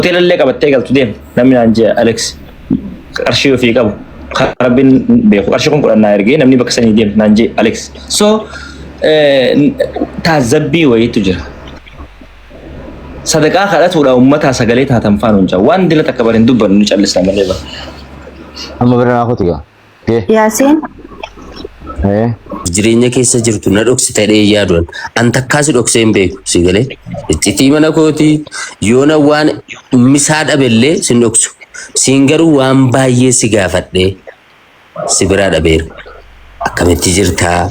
Hoteelallee qabattee galtu deem namni naan jee Alex qarshii ofii qabu kan rabbiin beeku qarshii kun 10 naa ergee namni bakka sanii deem naan jee Alex. So taazzabbii wayiitu jira. Sadaqaa kadhatuudha uummataa sagalee taatan faana hin jaa. Waan dila takka bari hin dubbannu ni callisna malee bara. Amma bira naa kooti gaa. Gee. Yaasiin. Ee. Jireenya keessa jirtu na dhoksita jedhee hin yaadu an. An takkaa si dhoksee hin beeku si galee. Iccitii mana kootii yoona waan misaa dhabellee sin dhoksu. Siin garuu waan baay'ee si gaafadhee si biraa dhabeera. Akkamitti jirtaa?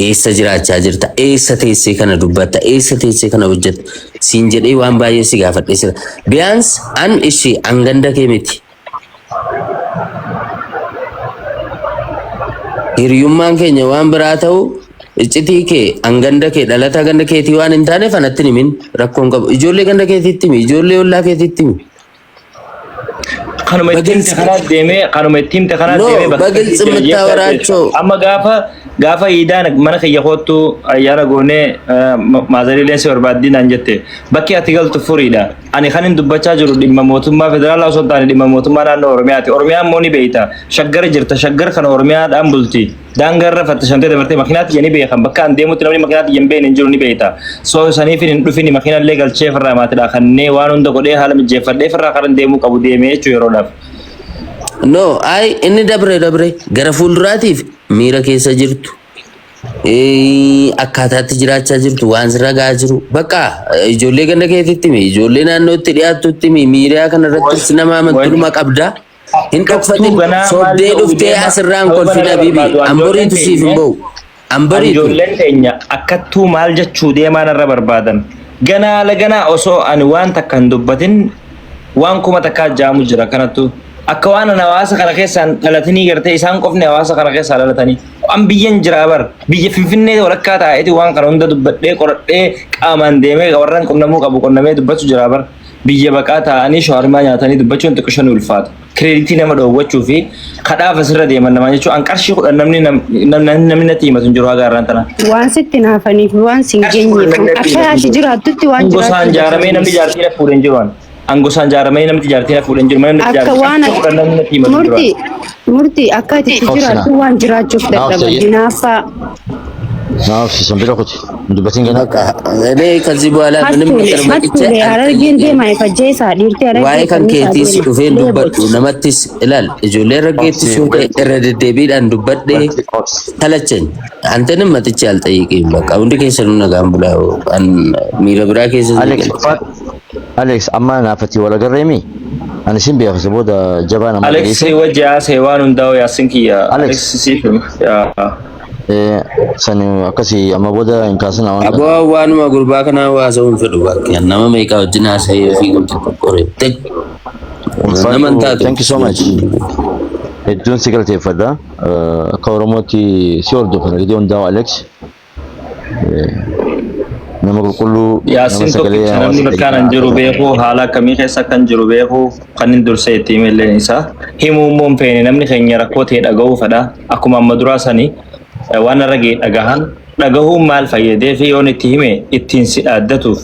Eessa jiraachaa jirta? Eessa teessee kana dubbatta? Eessa teessee kana hojjetta? Siin jedhee waan baay'ee si gaafadhee sira. Biyaans an ishii an ganda kee miti. Hiriyummaan keenya waan biraa ta'u iccitii kee an ganda kee dhalataa ganda keetii waan hin taaneef anatti hin himin rakkoon qabu. Ijoollee ganda keetiitti himi, ijoollee ollaa keetiitti himi. Kanuma itti himte በግልጽ kanaa deemee kanuma itti himte kanaa No, deemee bakka በግልጽ sadiitti jira jechuudha. የምታወራቸው Amma gaafa gaafa iidaan mana kiyya koottu ayyaana goonee maazariileen si barbaaddii naan jette bakki ati galtu furiidha. Ani kanin dubbachaa jiru dhimma mootummaa federaalaa osoo hin taane dhimma mootummaa naannoo Oromiyaati. Oromiyaa immoo ni beekta. Shaggara jirta. Shaggar kana Oromiyaadhaan bulti. Daangaa irra fattashantee dabartee makiinaa tiyya ni beekan. Bakka an deemutti namni makiinaa tiyya hin beekne hin jiru ni beekta. So saniifin hin dhufini makiina illee galchee firraa maatidhaa kannee waan hunda godhee haala mijjeeffadhee firraa karan deemuu qabu deemee jechuu yeroodhaaf. No, ay inni dabre dabre gara fuulduraatiif miira keessa jirtu akkaataatti jiraachaa jirtu waan sirra gahaa jiru bakka ijoollee ganda keetitti himi ijoollee naannootti dhiyaattutti himi miidiyaa kana irrattis nama amantu qabda hin Akkattuu dhokfatin ganaa maal sobdee ta'uu dhuftee deema asirraan sababa kolfin narra habiibi barbaadu an anjoolleen boriitu siif hin teenya ba'u an boriitu anjoolleen teenya akkattuu maal jechuu deemaa narra barbaadan ganaa laganaa osoo ani waan takka hin dubbatin waan kuma takkaa jaamu jira kanattu akka waan an hawaasa kana keessaan dhalatinii gartee isaan qofni hawaasa kana keessaa dhalatanii an biyyan jiraa bar biyya finfinnee walakkaa taa'eeti waan kana hunda dubbadhee qoradhee qaamaan deemee warran qunnamuu qabu qunnamee dubbachuu jiraa bar biyya baqaa taa'anii shawarmaa nyaatanii dubbachuun xiqqisho ni ulfaata. Kireeditii nama dhoowwachuu fi kadhaaf asirra deeman namaa jechuun an qarshii 10 namni namni natti himatu hin jiru haga har'aan tana. Waan sitti naafaniif waan sin Qarshii 10 geenyeef namni natti akka himatu hin ati jiru. jiraattutti waan An gosaan jiraachuu jaaramee namni dadhabaniif. jaartii na fuudhe hin jiru an. An gosaan jaaramee namni jaartii na fuudhe hin jiru. Mana namni Akka jaartii waan qarshii 10 namni natti himatu hin jiru an. murtii murtii akka ati itti Obsina. jiraattu waan jiraachuuf Naa dadhaban obsa. hinaaffaa. Naa obsi san bira kuti. Hin dubbatin ganaa. በቃ እኔ ከዚህ በኋላ ምንም Hattuule ነገር መጥቼ hattuule harargeen አልጠይቅም። deemaa ifajjeesaa dhiirti harargee Waa'ee kan kanniisaa keetiis deema dhufeen dubbadhu leebochi. namattis ilaal ijoollee raggeettis Obsi. yoo ta'e irra deddeebiidhaan dubbadhee Obsi. Obsi. talachany antenim matichi alxayiqiin bakka hundi keessanuu nagaan bulaa an miira biraa keessa sin Alex galche. ulfaadhu. Alex amma naafati wal agarreemi. Ani sin beeka si booda jabaa nama Alex dhageesse. wajji haasa'e waan hundaa'u yaassin kiyya. Alex Alex siif hima. Yaa. Sani akkasi amma booda hin kaasina waan kana. Aboo waanuma gurbaa kanaa haasa'uu hin fedhu bakka nama meeqaa wajjin haasa'ee ofii guddatu qore. Nama hin Ulfaadhu taatu. thank you so much. Hedduun si galateeffadha. Akka Oromootti si hordofna gidee hundaa'u Alex. Nama qulqulluu nama Yaassin sagalee tokkicha namni hawaasa bakkaan an keenyaa jiru beeku haala akkamii keessa akkan jiru beeku kan hin dursee itti hime illeen isaa himuu immoo hin feene namni keenya rakkoo ta'e dhaga'uu fedha akkuma amma duraa sanii waan narra ga'e dhagahan dhagahuun maal fayyadee fi yoon itti hime ittiin si dhaaddatuuf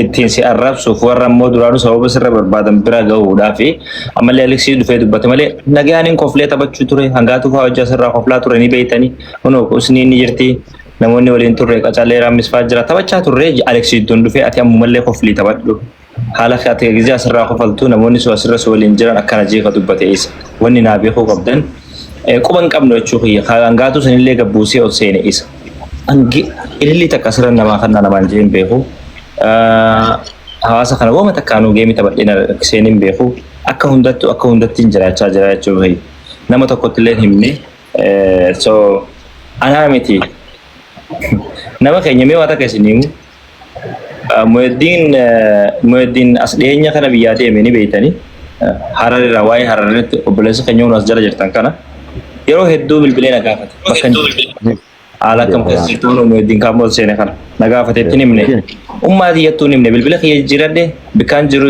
ittiin si arrabsuuf warra immoo duraanuu sababa sirra barbaadan bira gahuudhaa fi ammallee Aleksii dhufee dubbate malee nagaan hin koflee taphachuu ture hangaatu fa'aa hojjaa sirraa koflaa ture ni beeytanii kunoo usnii ni jirti Namoonni waliin turre qacalee raammis fa'aa jira. Taphachaa turre Alex iddoon dhufee ati ammumallee koflii taphadhu. Haala ati gizee asirraa kofaltu namoonni sun asirra si waliin jiran akkana jeeqa dubbate isa. Wanni naa beekuu qabdan quba hin qabnu jechuu kiyya. Hangaatuu sanillee gabbuusee ol seene isa. Hangi ilillii takka asirra namaa kannaa namaan jee hin beeku. Hawaasa kana wooma takkaanuu geemii taphadhee na seenee hin beeku. Akka hundattuu akka hundatti hin jiraachaa jira jechuu kiyya. Nama tokkotti illee hin himne. So anaa miti nama keenya mee waa takka isin himu. Muheddiin Muheddiin as dhiyeenya kana biyyaa deeme ni beeytani. Harar irraa waa'ee Harar irratti obboleessa keenya hunda as jala jirtan kana yeroo hedduu bilbilee na gaafate bakka hin jirre. Haala akkam keessa jirtu kun Muheddiin kaammoo seene kana na gaafate ittiin himne. Ummaa tiyyattuu hin himne bilbila kiyya jijjiiradhe bikkaan jiru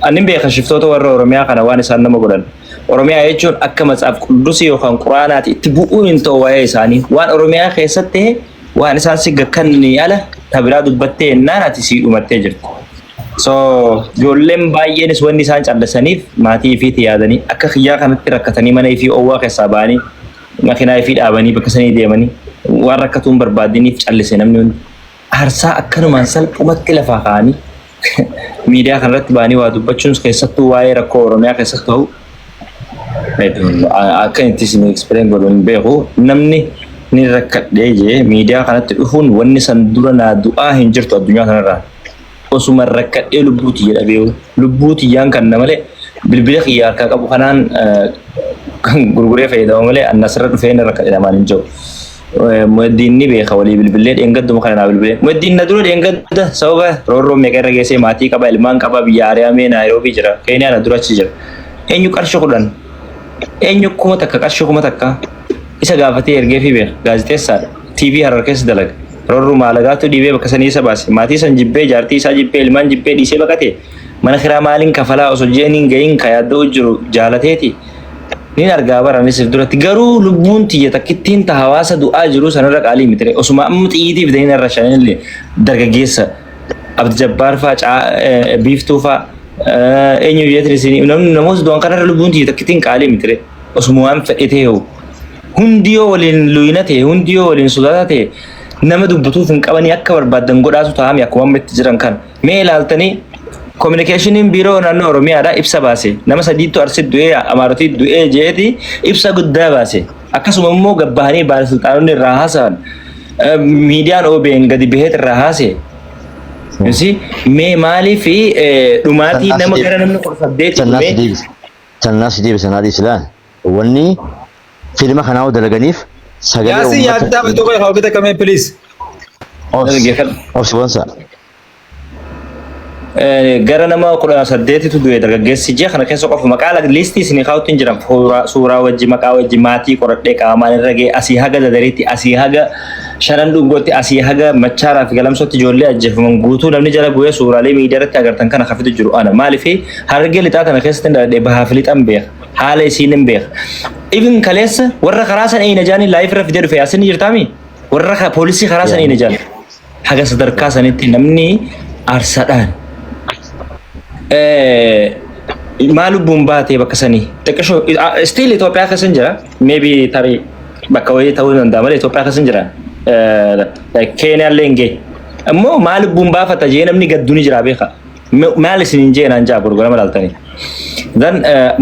ani beeka shiftoota warra Oromiyaa kana waan isaan nama godhan. Oromiyaa jechuun akka matsaaf quddusii yookaan quraanaati itti bu'uun hin ta'u waa'ee isaanii. Waan Oromiyaa keessatti ta'e waan isaan si gakkannii ala ta biraa dubbattee jennaan ati sii dhumattee jirta. So ijoolleen baay'eenis wanni isaan callisaniif maatii ifiitti yaadanii akka kiyyaa kanatti rakkatanii mana ifii oowwaa keessaa ba'anii makiinaa ifii dhaabanii bakka sanii deemanii waan rakkatuun barbaadiniif callise namni hundi. Aarsaa akkanumaan salphumatti lafaa ka'anii miidiyaa kanarratti ba'anii waa dubbachuun keessattuu waa'ee rakkoo Oromiyaa keessatti ta'u akka itti isin explain godhu hin beeku. Namni ni rakkadhee jee miidiyaa kanatti dhufuun wanni san dura naa du'aa hin jirtu addunyaa kanarraa. Osuma rakkadhee lubbuu tiyya dhabee lubbuu tiyyaan kan na malee bilbila kiyya harkaa qabu kanaan kan gurguree fayyadamu malee anna asirra dhufee inni rakkadhe namaan hin jiru. Mu'addiin ni beeka walii bilbilee dheengadduma kana naa bilbilee. Mu'addiin na dura dheengadda sababa roorroo meeqa irra geessee maatii qaba ilmaan qaba biyya ari'amee Naayiroobii jira. Keeniyaa na dura achi jira. Eenyu qarshii 10 eenyu 1000 qarshii 1000 isa gaafatee ergeefii beeka gaazexeessaadha. TV Harar keessa dalaga. Roorroo maalagaatu dhiibee bakka sanii isa baase. Maatii san jibbee jaartii isaa jibbee ilmaan jibbee dhiisee baqate. Mana kiraa maaliin kafalaa osoo ji'an hin gahin ka yaadda'u jiru jaalateeti. Nin argaa bara anis if duratti garuu lubbuun tiyya takkittiin ta hawaasa du'aa jiru sanarra qaalii miti ree. Osuma amma xiyyiitii fidanii narra shanillee dargaggeessa Abdi Jabbaar faa Biiftuu faa eenyu jeetin isin namni namoota du'an kanarra lubbuun tiyya takkittiin qaalii miti ree. Osuma waan fedhe ta'e hoo. Hundi yoo waliin luyina ta'e hundi yoo waliin sodaata ta'e nama dubbatuuf hin qabanii akka barbaaddan godhaatu ta'ami akkuma amma itti jiran kana. Mee ilaaltanii Kominikeeshiniin biiroo naannoo Oromiyaadha ibsa baase. Nama sadiitu Arsi du'ee Amaarotii du'ee jeeti ibsa guddaa baase. Akkasuma immoo gabbahanii baalasilxaanonni irraa haasa'an. Miidiyaan OBN gadi baheet irraa haasa'e. Yusi mee maaliif dhumaatii nama gara namni 18 Sannaas dhumee deebisa. Sannaas deebisa naa dhiisi laal. Wanni filma kanaa dalaganiif sagalee Yaasin uummata. yaaddaa bituu kee hawwita kamee please. Obsi. Dhaggeeffadhu. Obsi bonsa. Gara nama 18tu du'e dargaggeessi ji'a kana keessa qofa maqaa liistii isinii kaa'utti hin jiran suuraa wajji maqaa wajji maatii qoradhee qaamaan irra ga'e asii haga Dadariitti asii haga Shanan Dhungootti asii haga Machaaraa fi Galamsootti ijoollee ajjeefaman guutuu namni jala bu'ee suuraalee miidiyaa irratti agartan kana kafitu jiru ana maaliif Harargee lixaa tana keessatti hin dhaladhe bahaa fi lixan beeka haala isiin hin beeka even kaleessa warra karaa san eeyna jaanii live irra fidee dhufe yaasin jirtaami warra poolisii karaa san eeyna jaan Haga sadarkaa sanitti namni aarsaadhaan maa lubbuun baatee bakka sanii xiqqishoo still Itoophiyaa keessa hin jira maybe tarii bakka wayii ta'uu danda'a malee Itoophiyaa keessa hin jira Keeniyaa illee hin geenye immoo maa lubbuun baafata jee namni gaddu ni jira beeka maal isin hin jee naan jaa gurgurama laaltanii. Then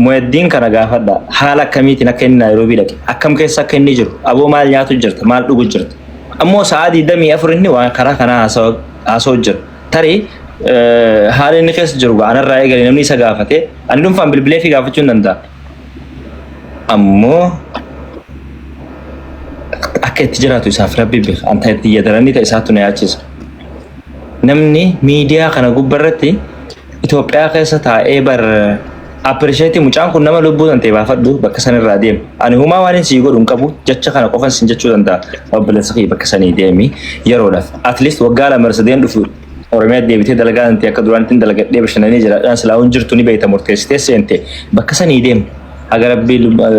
Muheddiin kana gaafadha haala akkamiitiin akka inni Naayiroobii dhaqe akkam keessa akka inni jiru aboo maal nyaatu jirta maal dhugu jirta Ammoo sa'aa 24 inni waan karaa kanaa haasa'u jira. Tarii haala inni keessa jiru anarraa eegale namni isa gaafate ani dhuunfaan bilbilee fi gaafachuu hin danda'a. Ammoo akka itti jiraatu isaaf rabbi beeka. Anta itti yadaranii ta'e isaatu na yaachisa. Namni miidiyaa kana gubbarratti Itoophiyaa keessa taa'ee bar appreciate mucaan kun nama lubbuu tantee baafadhu bakka san irraa deemi. Ani humaa waan hin sii godhu hin qabu jecha kana qofan sin jechuu danda'a. Obboleessa kiyya bakka sanii deemi yeroodhaaf. At least waggaa lama sadeen dhufu Oromiyaa deebitee dalagaa tantee akka duraanitti dalagadhee bashannanee jiraadhaan silaa hin jirtu ni beekta murteessitee seente bakka sanii deemi. Haga rabbii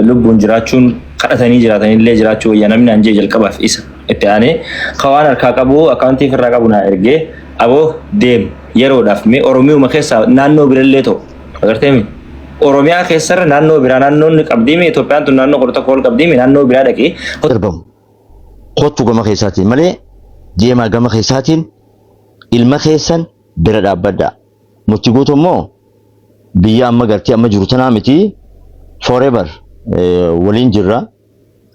lubbuun jiraachuun kadhatanii jiraatanillee jiraachuu wayya namni naan jee jalqabaaf isa. Itti aanee ka waan harkaa qabu akkaawuntii ofirraa qabu naa ergee aboo deem yeroodhaaf mee Oromiyuma keessaa naannoo birallee ta'u agartee mi Oromiyaa keessarra naannoo biraa naannoon qabdii mi Itoophiyaan tun naannoo 11 ol qabdii mi naannoo biraa dhaqee darbamu kottu gama keessaatiin malee deemaa gama keessaatiin ilma keessan bira dhaabbadhaa. Murtii guutuu immoo biyya amma gartee amma jiru tanaa miti forever waliin jirra.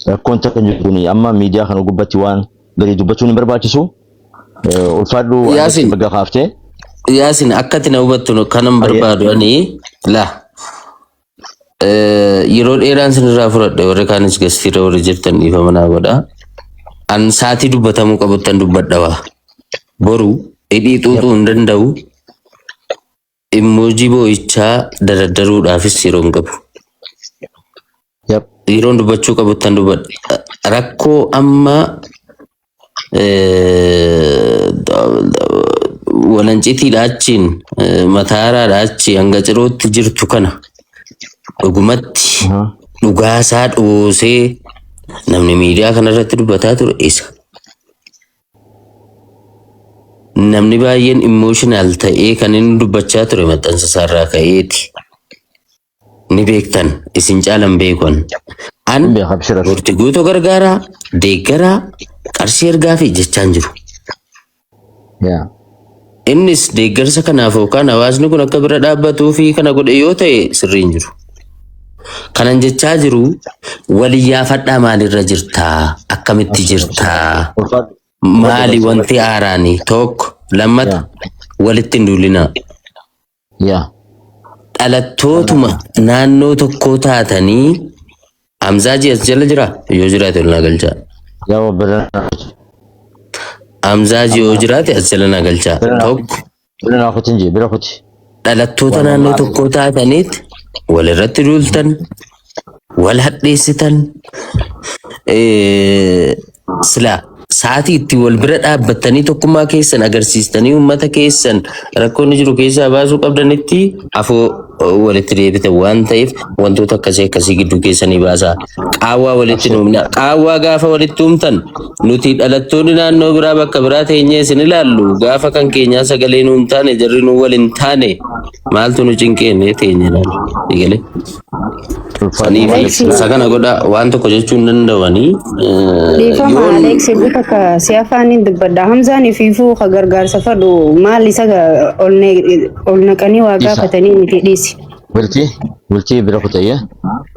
Rakkoon takka hin jirtu kuni amma miidiyaa kana gubbatti waan gadi dubbachuun hin barbaachisu. Ulfaadhu Yaasin. baga kaaftee. Yaasin akka ati na hubattu kanan barbaadu ani la yeroo dheeraan sinirraa fudhadhe warri kaanis gastiirra warri jirtan dhiifama naa godha. An saatii dubbatamuu qabuttan dubbadha waa. Boru hidhii xuuxuu hin danda'u. Immoojii boo'ichaa daraddaruudhaafis yeroo hin qabu. Yeroon dubbachuu qabuttan dubbadha. Rakkoo amma walancitiidha achiin mataaraadha achii hanga cirootti jirtu kana dhugumatti dhugaasaa dhoosee namni miidiyaa kanarratti dubbataa ture isa. Namni baay'een emotional ta'ee kan inni dubbachaa ture maxxansa isaarraa ka'eeti. Ni beektan, isin caalan beekon. An Hin beeka, abshir, abshir. Murtii Guutuu gargaaraa, deeggaraa, qarshii ergaa fi jechaan jiru. Yaa. Innis deeggarsa kanaaf yookaan hawaasni kun akka bira dhaabbatuu fi kana godhe yoo ta'e sirrii hin jiru. Kanan jechaa jiru, waliyyaafadhaa, maalirra jirtaa? Akkamitti jirtaa? Ulfaadhu. Maali wanti haaraanii? Tokko lammata walitti hin duulinaa. Yaa. Dhalattootuma naannoo tokkoo taatanii, Hamzaa as jala jira, yoo jiraate ol naa galchaa. Yaa, bira. Hamzaa yoo jiraate as jala naa galchaa. Tokko Bira naa kutin jee, bira kuti. Dhalattoota naannoo tokkoo taataniit walirratti duultan, wal hadheessitan, silaa sa'aatii itti wal bira dhaabbattanii tokkummaa keessan agarsiistanii uummata keessan rakkoo inni jiru keessaa baasuu qabdanitti afoo walitti deebitan waan ta'eef, wantoota akkasii akkasii gidduu keessanii baasaa. Qaawwaa walitti nuumna. Qaawwaa gaafa walitti uumtan, nuti dhalattoonni naannoo biraa bakka biraa teenyee isin ilaallu, gaafa kan keenyaa sagalee nuun taane, jarri nu wal hin taane, maaltu nu cinqeenne teenye ilaalu. Egalee. Sanii fi isa kana godha waan tokko jechuu hin danda'anii. Dhiifama. Yoon Alex, eeguu takka si afaaniin dubbadha. Hamzaan ifiifuu ka gargaarsa fadhu maal isa ol naqanii waa Isa. gaafatanii miti, dhiisi. Bultii, bultii, bira kutayya.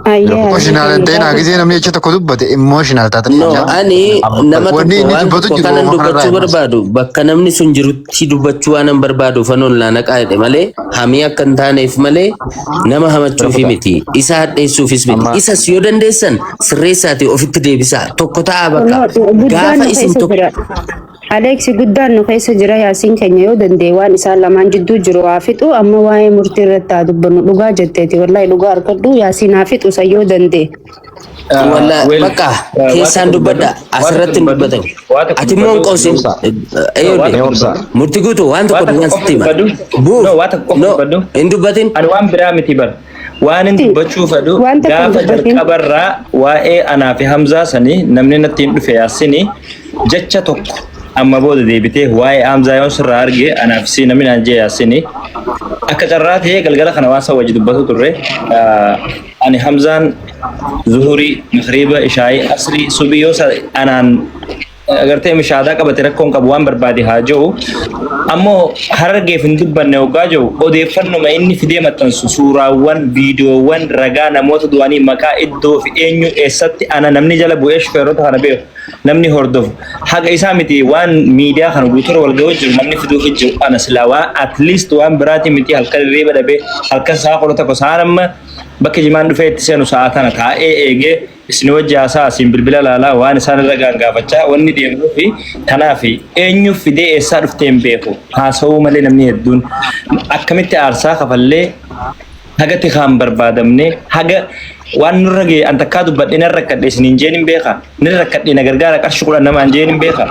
Ayyee. Emotional hin ta'in, gisee namni jecha tokko dubbate emotional taatanii No, ani nama Wanni tokko inni waan dubbatu tokko jiru kanan waan kanarraa dubbachuu himas. barbaadu, bakka namni sun jirutti dubbachuu waan hin barbaadu fanoon laanaqaa jedhe malee, hamii akka hin taaneef malee, nama hamachuufi miti, isa hadheessuufis miti. Amma- Isas yoo dandeessan sirreessaati ofitti deebisaa, tokko ta'aa bakka Guddaan gaafa nu isin keessa tokko jira. Alex, guddaan nu keessa jira. Yaasiin keenya yoo danda'e waan isaan lamaan jidduu jiru haa fixu. Amma waa'ee murtii irratti haa dubbannu. Dhugaa jetteeti, wallahi dhugaa argadhu, Yaasiin haa fixu isa yoo danda'e. Walla bakka keessaan dubbadha, asirratti hin dubbatamu. Ati immoo hin qoosin. Mee obsa. Murtii Guutuu, waan tokko Waan duwwaan tokko sitti hima. dubbadhu. Buuf. No, waan tokko qofa No, dubbadhu. hin dubbatin. Ani waan biraa miti bar. Waan hin dubbachuu fedhu, Waan tokko hin gaafa dubbatin. jalqabarraa waa'ee anaa fi Hamzaa sanii namni natti hin dhufe, Yaasini jecha tokko amma booda deebitee waa'ee Hamzaa yoo sirraa arge anaaf si namni naan jee, Yaasini akka carraa ta'ee galgala kana waan san wajji dubbatu turre. Ani Hamzaan zuhurii, magriiba, ishaayii, asrii, subii yoo anaan agartee mishaadaa qabate rakkoon qabu, waan barbaade haa jiru. Ammoo Harargeef hin dubbanne hoggaa jiru, odeeffannuma inni fidee maxxansu, suuraawwan, viidiyoowwan, ragaa namoota du'anii, maqaa, iddoo fi eenyu eessatti ana namni jala bu'ee shufeerota kana beeku, namni hordofu haqa isaa miti, waan miidiyaa kana guutuura wal ga'uu jiru namni fiduuf jiru, ana silaa waan at least waan biraati miti, halkan hirriiba dhabee halkan sa'a 11, sa'aan amma bakka jimaan dhufee itti seenu sa'a tana taa'ee eegee isin wajji haasaa, asiin bilbila laalaa, waan isaan irra gaan gaafachaa wanni deemuu fi kanaaf eenyu fidee eessaa dhuftee hin beeku haasa'uu malee, namni hedduun akkamitti aarsaa kafallee hagatti kaan barbaadamne, haga waan nurra ga'e an takkaa dubbadhe nan rakkadhe isiniin jeen hin beeka, nan rakkadhe na gargaara qarshii 10 namaan jeen hin beeka,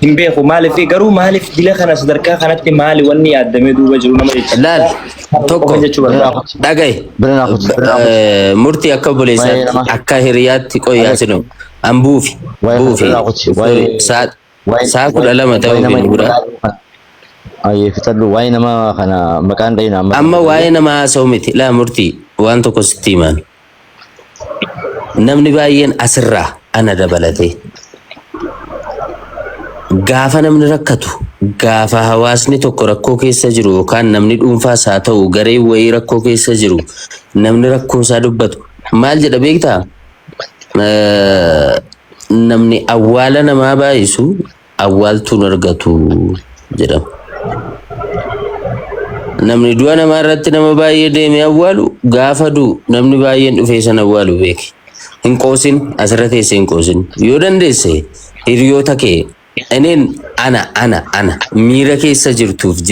hin beeku. Maaliif garuu, maaliif dila kana sadarkaa kanatti, maali wanni yaaddamee duuba jiru nama jecha Laal, tokko jechuu barbaada. dhagaye. Bira naa kuti, bira naa kuti. Murtii, akka obboleessaatti, Waa'ee nama- akka hiriyaatti qoyyaasinu an buufi Waa'ee buufi bira naa kuti. Waa'ee saa 12 waa'ee nama ta'uu bira. Ayyee, fixadhu, waa'ee nama kana maqaan dhayina amma. Amma waa'ee nama haasa'u miti. Laa Murtii, waan tokko sitti himaan. Namni baay'een asirraa ana dabalatee gaafa namni rakkatu, gaafa hawaasni tokko rakkoo keessa jiru, yookaan namni dhuunfaas haa ta'u gareen wayii rakkoo keessa jiru, namni rakkoo isaa dubbatu maal jedha beektaa? Namni awwaala namaa baay'isu awwaaltuun argatu jedhama. Namni du'a namaa irratti nama baay'ee deemee awwaalu, gaafa du'u namni baay'een dhufee sana awwaalu beeki. Hin qoosin, asirra teessee hin qoosin. Yoo dandeesse hiriyoota kee, eneen ana ana ana miira keessa jirtuuf jira.